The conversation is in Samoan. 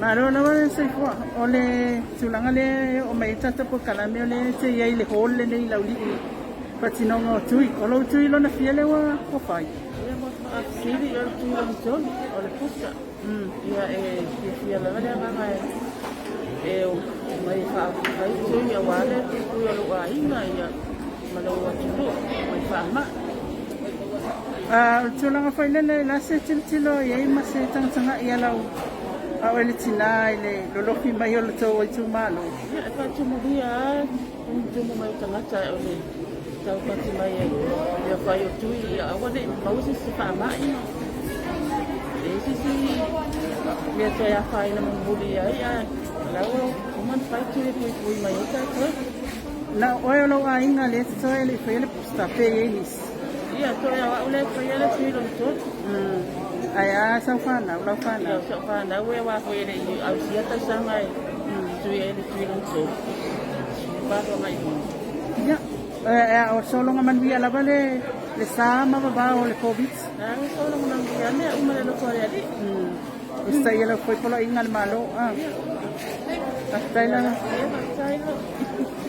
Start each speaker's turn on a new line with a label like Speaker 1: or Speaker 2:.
Speaker 1: Malo lava le soifua. O le tulaga lea e oo mai ai le tatou polokalame o lea e te i ai i le hall lenei i Laulii i le faatinoga o tui. O lou tui lona fia lea ua fai?
Speaker 2: Ia mo se faafesili, o le tui lona tolu, o le pusa. Ia e fiafia lava le agaga e omai e fai tui aua le puipui o lou aiga ia ma lou atunuu mai faamai.
Speaker 1: A o le tulaga foi lele, la se tilotilo i ai ma se tagatagai a lau a oe le tinā i le lolofi mai o le tou itumalo?
Speaker 2: Ia e faatumulia lava tumutumu mai o tagata o le taupati mai e mea fai o tui ia aua ne i maua se isi faamai ma leai se isi mea toe afaina mulimuli ai, ae o la ua uma ona fai tui e puipui mai ai tatou.
Speaker 1: Na o oe o lou aiga lea e totoe e le i faia le booster pe i ai nisi?
Speaker 2: Ia, toe o au lea e faia le tui lona tolu.
Speaker 1: Ae a sau fanau, lau fanau?
Speaker 2: Ia, o sau fanau e aua foi e le i ausia tausaga e tui ai le tui lona tolu. 18 agai i luga.
Speaker 1: Ia, e o sologa manuia lava le le sa ma vavao o le Covid?
Speaker 2: A, ua sologa manuia mea uma le alofa o le Alii.
Speaker 1: Usitaia lau foi poloaiga a le Malo. Ah. Faafetai lava.
Speaker 2: Ia, faafetai lava.